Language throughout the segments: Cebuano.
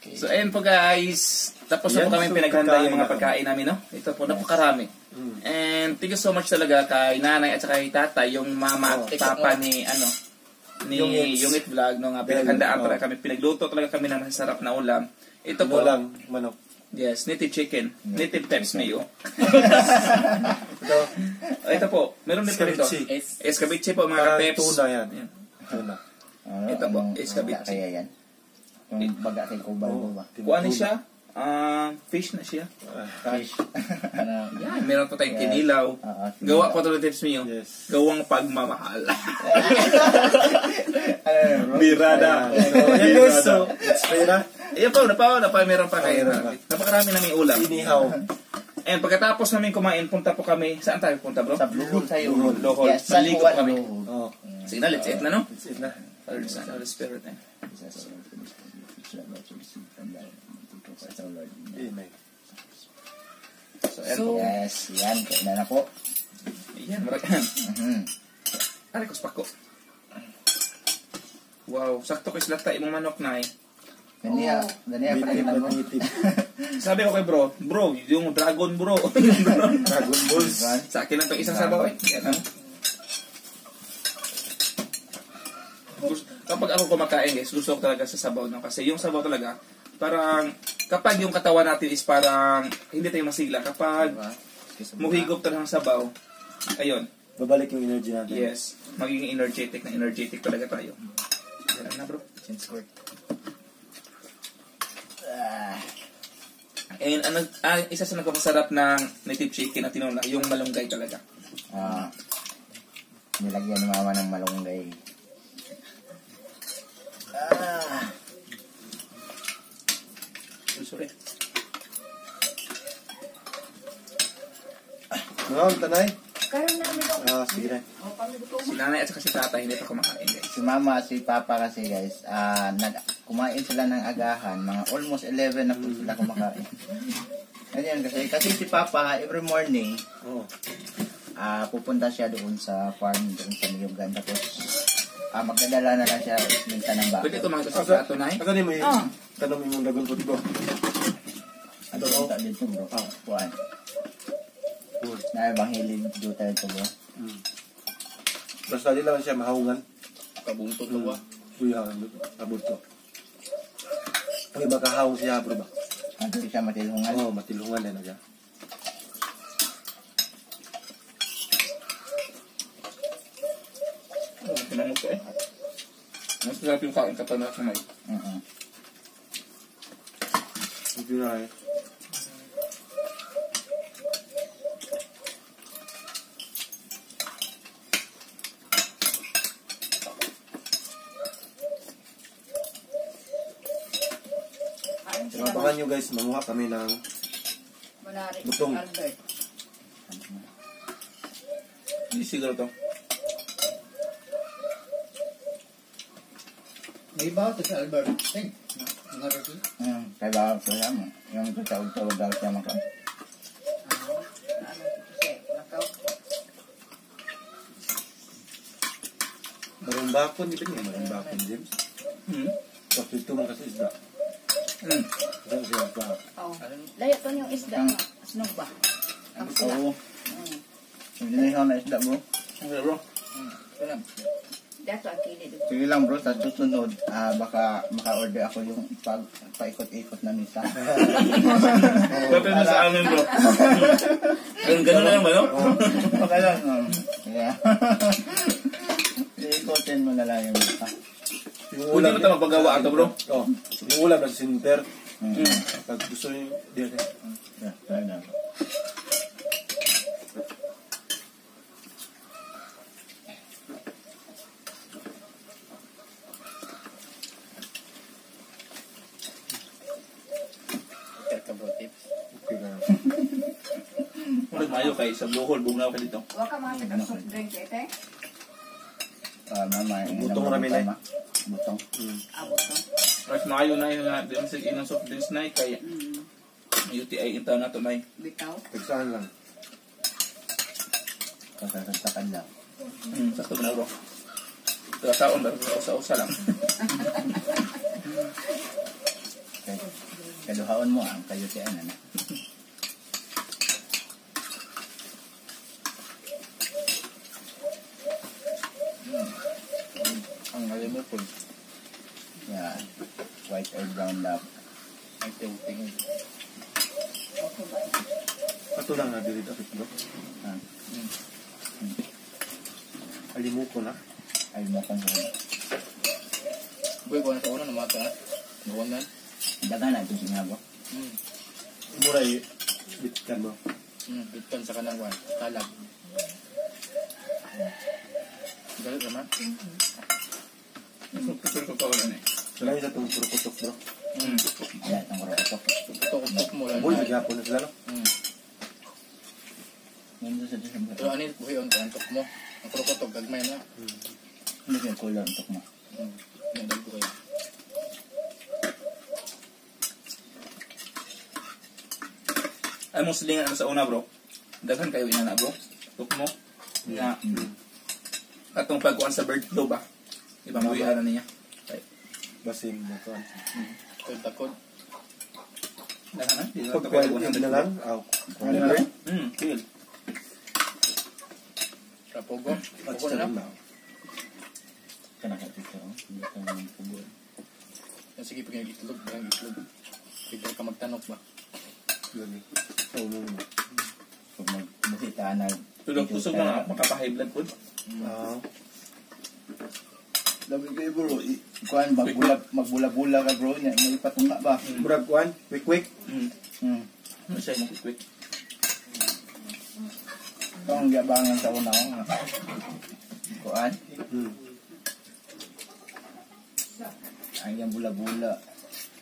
Okay. So ayun po guys, tapos na po kami pinaghanda yung mga pagkain namin, no? Ito po, napakarami. And thank you so much talaga kay nanay at saka kay tatay, yung mama at papa ni ano ni Yungit Vlog, no, nga pinaghandaan talaga kami, pinagluto talaga kami ng masasarap na ulam. Ito po lang, manok. Yes, native chicken, native peps mayo. Ito, ito po, meron din po dito. Escabeche po mga peps. Tuna yan. Tuna. Ito po, escabeche. Kaya yan. Yung baga kay Kubal ba? Kuha na siya. Fish na siya. Fish. Yan, meron po tayong kinilaw. Gawa po ito ng tips niyo. Yes. Gawang pagmamahal. Birada. Yan guys, so let's pray na. Ayan po, meron pa kayo. Napakarami namin ulam. Inihaw. And pagkatapos namin kumain, punta po kami. Saan tayo punta, bro? Sa Blue Hole tayo. Blue Hole. Yes, San Maligo Juan kami. Blue Hole. Sige na, let's eat na, no? Let's eat na. Father, Son, Holy Spirit. Amen. So, yes, yan. Kain na po. Yan, marag. Aray ko, spako. Wow, sakto kay slata imong manok na eh. Daniya pa rin mo. Sabi ko kay bro, yung dragon bro. Yung Dragon Balls. Sa akin lang itong isang sabaw eh. Yan, ano? Kapag ako kumakain guys, gusto ko talaga sa sabaw, no? Kasi yung sabaw talaga, parang kapag yung katawan natin is parang hindi tayo masigla. Kapag muhigop talaga ng sabaw, ayun. Babalik yung energy natin. Yes. Magiging energetic na energetic talaga tayo. Yan na bro. And isa sa nagpapasarap ng native chicken at tinola, yung malunggay talaga. Nilagyan ni mama ng malunggay. Sorry. Ma'am, tanay? Karon namin ko. Sige na. Si nanay at saka si tatay hindi pa kumakain, guys. Si mama, si papa kasi guys, kumain sila ng agahan, mga almost 11 na po sila kumakain. Ganyan kasi si papa every morning, pupunta siya doon sa farm, doon sa Niyugan, tapos magdadala na lang siya minsan ng bako. Pwede ito mga sa plato na eh. Asa ni mo yung tanong yung dragon fruit bro? Ano dito bro? Kuan. Na ibang hilig dito ito bro. Basta di lang siya mahungan. Kabunto to ba? Kuya, kabunto. Ay, makahawong siya bro ba? Ano siya matilhungan? Oo, matilhungan din na siya. Tinanong ko eh. Mas masarap yung kain kapag nakakamay. Hindi na eh. So, abangan nyo guys, manguha kami ng butong. Albert. Hindi siguro to. May iba ito sa Albert. Kaya ba ito siya mo? Yung tawag-tawag daw siya maka. Marumbakon, di ba niya? Marumbakon, James? Tapos ito man kasi isda. Layo to yung isda. Snog ba? Oo. Hindi na isda bro. Okay bro. Sige lang bro, sa susunod, baka maka-order ako yung paikot-ikot na misa. Pwede na sa amin bro. Ganun na lang ba no? Okay lang. Yeah. Iikotin mo na lang yung misa. Pwede mo ito mapagawa ito bro? Oo. Yung ulam na sa center. Mm. Pag gusto niyo, di na. Yeah, try na. Okay ka bro, tips. Okay ka na. Murag maayo kay sa Bohol, bugnaw ka dito. Wa ka mga taga soft drink ete. Mama, Butong rami na eh. Butong. Abot to. Mas maayo na yun nga, di man sige ilang soft drinks na kay UTI in town na to may. Bitaw. Pagsaan lang. Kasasagtakan lang. Sakto na bro. Pero taon ba usa-usa lang. Kay kaduhaon mo ang kayutian ana. Ang alam mo po. Yeah. White or brown love. Ang tingin. Okay ba? Ato lang na dili dapat bro. Ah, Alimuko na. ay mo kung sa Boy, kung ano sa una, namata. Nawanan. Dagan na ito singabo. Muray bitkan mo. Bitkan sa kanang kwan. Talag. Galit naman. Kusur ko pa wala na eh. Sila yung sa itong puro-putok bro. Wala itong kurokotok. Tutok mo lang. Boy, naghapon na sila no? Nandun sa December. Pero ano yung buhay on antok mo? Ang kurokotok, gagmay na. Hindi kayo color ang tok mo. Nagdag ko kayo. Ay mong silingan ano sa una bro. Daghan kayo ina na bro. Tuk mo. Nga. Katong pagkuan sa bird flu ba? Ibang buhian na niya. Ay, Basin mo to. Takod-takod. Daghan na. Di na Pag ito quality na lang. Aw. Quality. Feel. Rapogo. At Pugo na sa lang. lang. Kana ka picture. Oh. Hindi ka naman pugo. Yan, sige, pag itlog, pag itlog. Bigla ka magtanok ba? Yun eh. Sa unong mo. Pag magbusita na. Tulog kusog mga makapa-high blood po. Ah. Labi kayo bro. Kuan, magbula-bula ka bro. Nya, may patunga ba? Murag kuan, quick quick. Ano siya yung quick quick? Ito ang giabangan sa una ko. Kuan? Ang iyang bula-bula.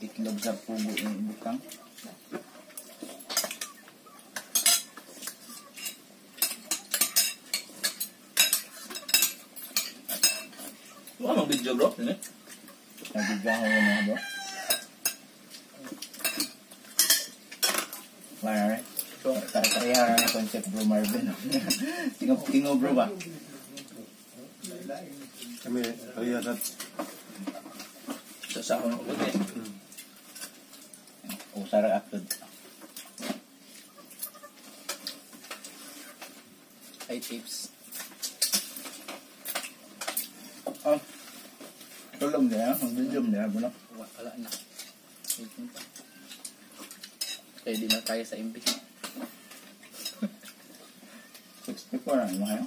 Itlog sa pugo yung bukang. Wala mang video bro. Ano? Nag-video ako yun bro. Wala rin. Pare-pareha rin ang concept bro Marvin. Tingo bro ba? Kami, kaya sa... Sa ako ng ugot eh. Usara upload. Ay, tips. Oh. Tulong niya. Ang video niya. Bro. Wala na. Waiting pa. Kaya di na kaya sa MB. 64 ang imo kayo?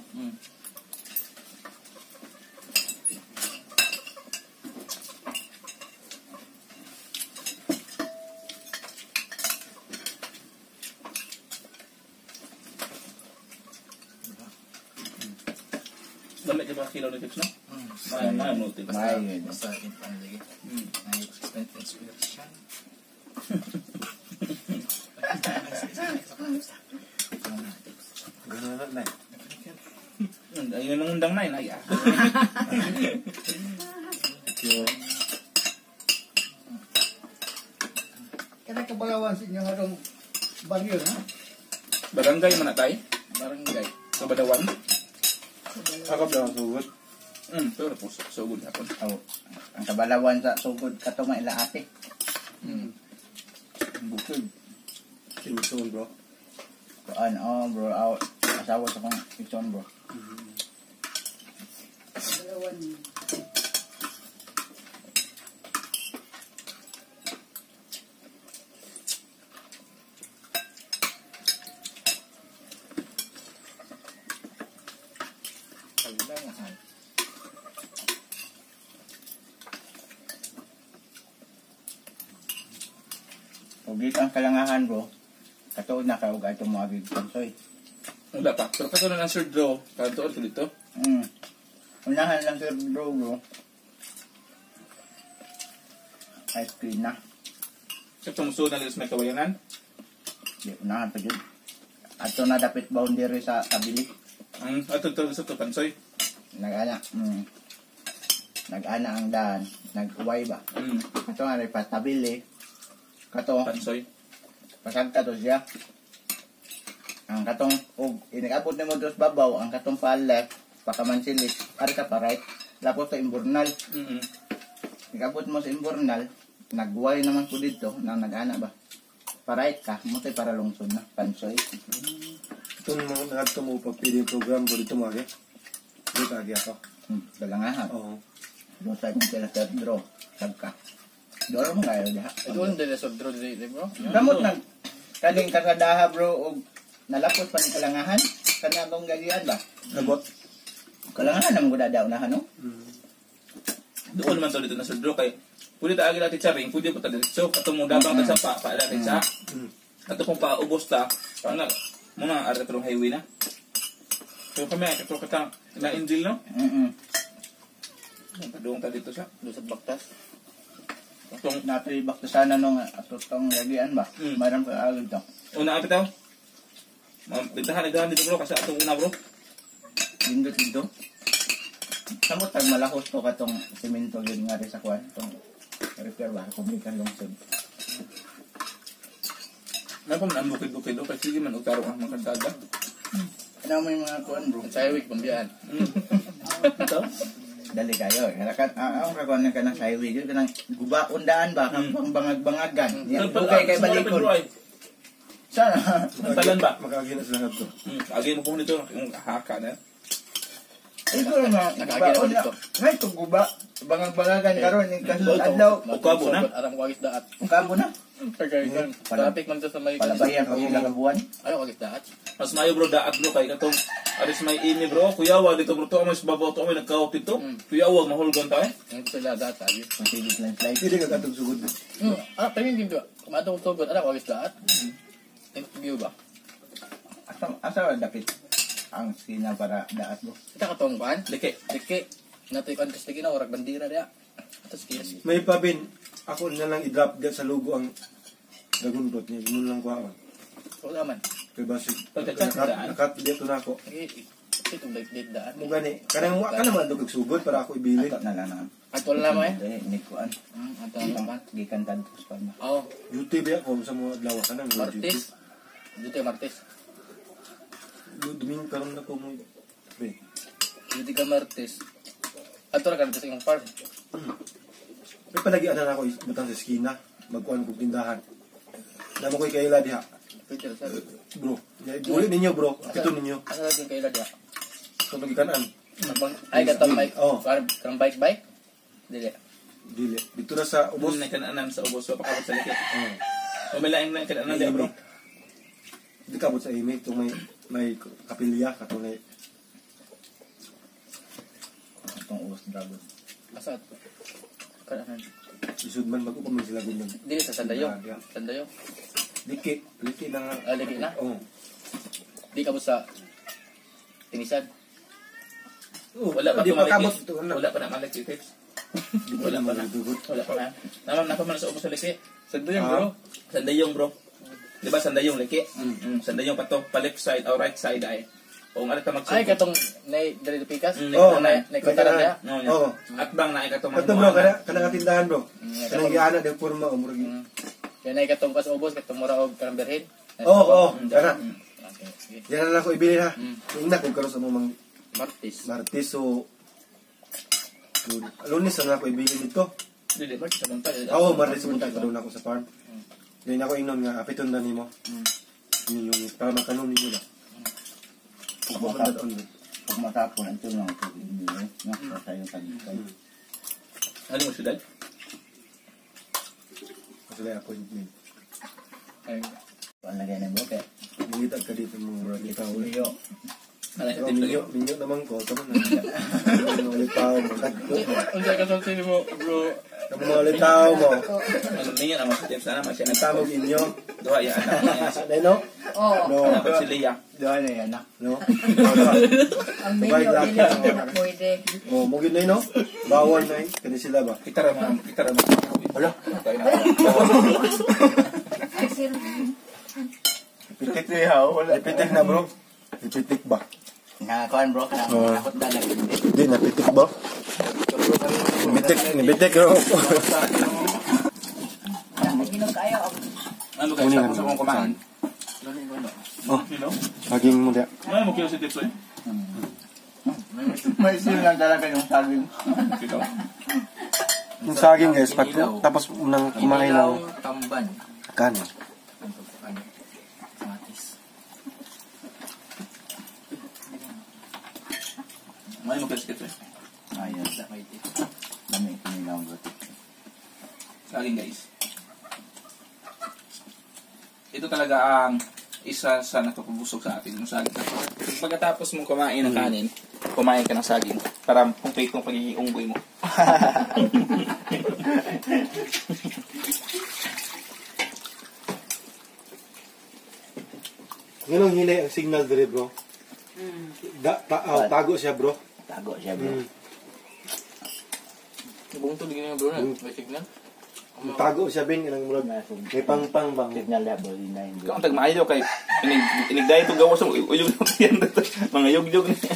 Lamit ka ba kilo ni tips, no? May mo tips. Basta, May, yun. basta, ano lagi. May inspiration. Ganun na na. Ayun ang undang na yun. Ay, ah. Thank you. Kaya kabalawan sa inyong arong baryo, ha? Barangay man na tayo. Barangay. Sa Badawan. Akap lang ang sugod. Pero po, sugod hapon. Oh, ang kabalawan sa sugod kato nga ila ate. Bukid. Sinusun bro. Kuan, oh bro, aw, asawa sa kong ikson bro. Kabalawan. Kailangan. Ug ang kalangahan bro. Katuod na ka og atong mga big pansoy. Wala pa. Pero kato na ng Sir Drew. Kato ko dito. Unahan lang Sir Drew bro. Ice cream na. Sa tumusunod na dito sa may kawayanan. Di, unahan pa dyan. Ato na dapit boundary sa kabili. Ato to sa to pansoy. Nag-ana. Nag-ana ang daan. Nag-uway ba? Ato nga rin patabili. Kato. Pansoy. Pasagta to siya. Ang katong, og inigabot ni mo dos babaw, ang katong pa left, pakamansilis, ari ka pa right, lapos sa Imburnal. Inigabot mo sa Imburnal, nagway naman ko dito, nang nag-ana ba? Pa right ka, mo para lungsod na, pansoy. Itong mga nakadto mo pagpili yung program ko dito mga dito agi ako. Dalangahan. Oo. Doon sa akin sila sa draw, sagka. Doon mo kayo diha. Doon din sa draw dito bro. Gamot nang kaning kasadaha bro og nalapos pa ni kalangahan kanang gagian ba? Labot. Kalangahan naman gud daw na no. Doon man to dito na sa draw kay pwede ta agi natin sa ring, pwede po ta diretso katong mo dabang ta sa pa pa natin sa. Ato kung paubos ta, pana muna ari katong highway na. Pero kami ay katong katang na angel no. Padung ta dito sa doon sa Baktas. Katong Natoy baktasana no nga ato tong gagian ba? Mayroon pa agad to. Una apit taw. Bintahan dahan dito bro kasi atong una bro. Dindot dito. Samot tag malahos to katong semento yun nga rin sa kuan tong repair ba publikan lungsod. Napa man ang bukid-bukid do kasi sige man og tarong ang mga kalsada. Ano mo yung mga kuan bro? Sa highway pambiyaan. Ito. Dali kayo. Karakat ang kakuan ka ng highway gyud kanang gubaon daan ba kang pangbangag-bangagan. Dugay kay balikon. Sana. Talan ba? Makaagi na sila ngadto. Agi mo po nito yung haka na. Ito na. Nakaagi na dito. Ngay to guba. Bangag-bangagan karon ni kasulod adlaw. Ukabo na. Aram ko agis daat. Ukabo na. Kagaygan. Traffic man sa may palabayan pa sila ka buwan. Ayaw agis daat. Mas maayo bro daat bro kay katong aris may imi bro. Kuyawa dito bro to amoy sa babaw to amoy nagkawop dito. Kuyawa mahulgon ta eh. Ang sila daat agi. Masigit landslide. Pili ka katong sugod. Ah, tingin din ba? Kumato ko sugod ara ko agis daat. View ba? Asa dapit ang sina para daat bro. Kita katong kuan? Liki. Liki. Natoy kuan kasi gina orag bandira diya. Atos kiyas. May pabin. Ako na lang i-drop diya sa logo ang dragon fruit niya. Mo lang kuhaon. Wala man. Kay basig. Nakat dito na ako. Ito date daan. Mo gani. Kanang wa ka naman dog sugod para ako ibilin. Ato na lang na. Ato na lang eh. Ni kuan. Ato na lang. Gikan tadtos pa ma. Oh. Duty ba ako sa mga adlaw ka nang Martes. Duty Martes. Domingo karon na ko mo. Be. Duty ka Martes. Ato ra ka sa imong farm. May palagi ana na ako butang sa eskina, magkuan kog tindahan. Namo koy kaila diha. Peter sir. Bro, uli ninyo bro, pito ninyo. Asa ra yung kaila diha? So magikanan. Ay katong bike. Oh. Karang bike bike? Dili. Dili. Dito na sa ubos. Ubos na kananan sa ubos so pakabot sa likit. Oh. Umilaing na kananan diha bro. Di kabot sa email itong may kapilya katong Itong ubos dragon. Asa ato? Kananan. Isud man mag-upa man sila gunang. Dili sa Sandayong. Sandayong. Liki, liki na nga. Ah, liki na? Oo. Di kabot sa Tinisan. Oh, Wala pa di pa maliki. kabot ito na. Wala pa na maliki tips. Wala pa na. Wala pa na. Naman napa man sa ubos sa liki. Sandayong bro. Sandayong bro. Di ba Sandayong liki? Sandayong pa to, pa left side or right side ay. Kung ano ta magsugod. Ay katong nay dali pikas. Oh, nay nay kutaran diha. No, Oo. Atbang na ay katong Kato bro, kana tindahan bro. Kanang giana de forma umurag. Kaya nay katong pas ubos katong mura og karang berhin. Oo, oo, kana. Okay, sige. Yan na lang ko ibilin ha. Ingna kung karon sa mo mang Martes. Martes so Lunes na ako ibilin dito. Dili ba sa punta. Oo, Martes punta ka doon ako sa farm. Ngayon ako ingnon nga apiton na nimo. Yun yung para makanon ninyo ba. Pag matapon, ito lang ito. No, sa yung tagitay. Ano mo syudad? Kasi may appointment. Ay, Ang lagay ng buke. Mungitag ka dito mga ikaw. Leo. Pero minyo naman ko. Tama na. Ulit pa ako. Unsa ka sa mo bro? Kamu mga ulit tao mo. Ano niya ang mga sana man siya Tamog inyo. Duha ya anak niya. Ano? Oo. No. Anak si Leah. Doon na yan, ah. No? Ang menu, dili na pwede. Oh, mo gyud na no? Bawal na eh. Kani sila ba? Kita ra mga kita ra mga. Wala. Tayo na. Ay, sir. Pitik. Lihaw, wala. Pitik na bro. Pitik ba? Nakakuan bro, Oo. nakakot na lang. Hindi, napitik ba? Bitik, nibitik bro. Ginom kayo. Ano guys, tapos akong kumain. Oh, You know? saging mo diya. Ano mo kilo si Tipsoy? May sim lang talaga yung saging. Ikaw. Yung saging guys, pag, tapos unang kumain ng Tamban. kanin. Kamatis. Ano mo kilo si Tipsoy? Ayun. Dami kinilaw bro. Saging guys. Ito talaga ang isa sa nakapabusog sa atin, yung saging. Pagkatapos mong kumain ng kanin, kumain ka ng saging para complete yung pagiging unggoy mo. Ganun hinay ang signal dire bro. Tago siya bro. Tago siya bro. Buong tubig na bro na. May signal. Tago siya bin kanang murag may pangpang bang. Signal na bro, hindi na hindi. Ikaw ang tagmaayo kay inig dahil itong gawas mo, uyog na yan dito. Mga yug-yug niya.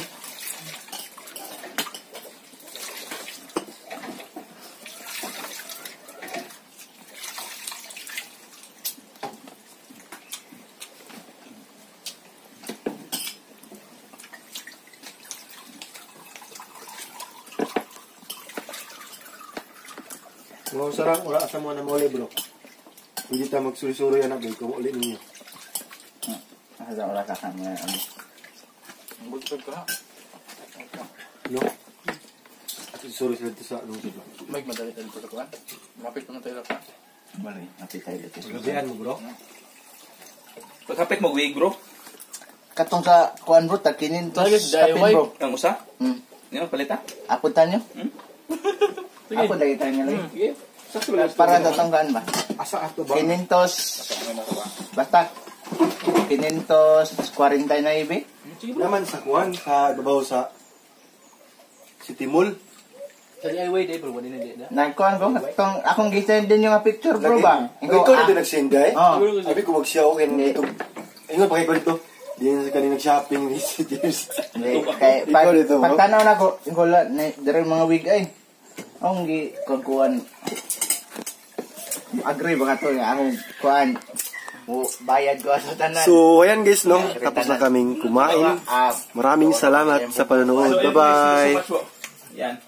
Mga sarang ora sa mga namuli bro. Hindi ta magsuri-suri anak bro kung uli ninyo. Asa wala ka kami. Ano. Bultog ka. No? Suri sila dito sa lungsod ba? May madali tayo sa kuan. Mapit pa man tayo lang. Bali, napit tayo dito. Gabihan mo bro. Pagkapit mo, wig bro. Katong sa kuan bro, tag 500 DIY. kapin bro. Ang usa? Niyo, palita? Apod tanyo? Sige. Apod lagi tayo nga lagi. Sige. Sakto ba? Para sa tong kuan ba? Asa ato ba? 500 basta 549. Sige bro. Naman sa kuan sa babaw sa City Mall. Sa DIY day bro, wala na di na. Nagkuan ko katong akong gisend din yung picture bro ba? Ikaw na din nagsend ay? Oh. Abi ko magsiya ko kay nito. Ingon pa kay ko dito. Di na sa kanina nag-shopping ni si James. Kay Ikaw dito, bro. pagtanaw na ko, ingkola na dere mga wig ay. Akong gi kuan agree ba ka to nga akong kuan mo bayad ko sa tanan. So, ayan guys, no? Tapos na kaming kumain. Maraming salamat sa panonood. Bye-bye! Yan.